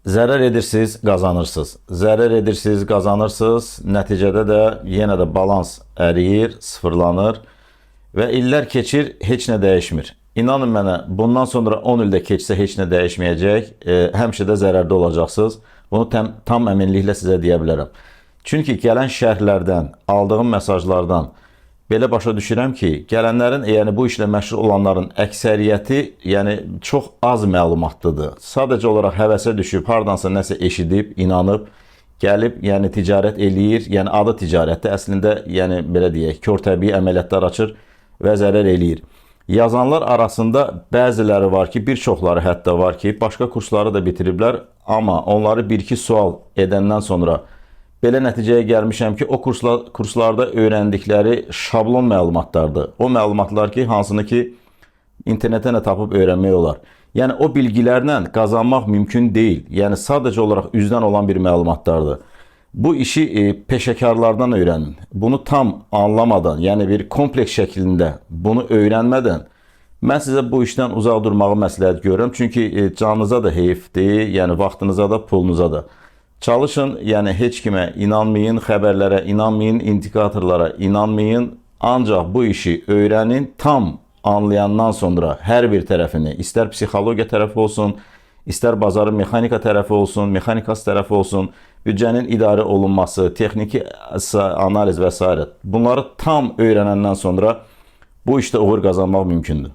Zərər edirsiniz, qazanırsınız. Zərər edirsiniz, qazanırsınız. Nəticədə də yenə də balans əriyir, sıfırlanır və illər keçir, heç nə dəyişmir. İnanın mənə, bundan sonra 10 ildə keçsə heç nə dəyişməyəcək. Həmişə də zərərdə olacaqsınız. Bunu tam əminliklə sizə deyə bilərəm. Çünki gələn şərhlərdən, aldığım mesajlardan belə başa düşürəm ki, gələnlərin, yəni bu işlə məşğul olanların əksəriyyəti, yəni çox az məlumatlıdır. Sadəcə olaraq həvəsə düşüb, hardansa nəsə eşidib, inanıb, gəlib, yəni ticarət eləyir, yəni adı ticarətdir. Əslində, yəni belə deyək, kör təbii əməliyyatlar açır və zərər eləyir. Yazanlar arasında bəziləri var ki, bir çoxları hətta var ki, başqa kursları da bitiriblər, amma onları bir-iki sual edəndən sonra belə nəticəyə gəlmişəm ki, o kurslarda öyrəndikləri şablon məlumatlardır. O məlumatlar ki, hansını ki internetdən də tapıb öyrənmək olar. Yəni o bilgilərlə qazanmaq mümkün deyil. Yəni sadəcə olaraq üzdən olan bir məlumatlardır. Bu işi peşəkarlardan öyrənin. Bunu tam anlamadan, yəni bir kompleks şəklində bunu öyrənmədən mən sizə bu işdən uzaq durmağı məsləhət görürəm. Çünki canınıza da heyfdir, yəni vaxtınıza da, pulunuza da. Çalışın, yəni heç kimə inanmayın, xəbərlərə inanmayın, indikatorlara inanmayın. Ancaq bu işi öyrənin, tam anlayandan sonra hər bir tərəfini, istər psixologiya tərəfi olsun, istər bazarın mexanika tərəfi olsun, mexanikası tərəfi olsun, büdcənin idarə olunması, texniki analiz və s. Bunları tam öyrənəndən sonra bu işdə uğur qazanmaq mümkündür.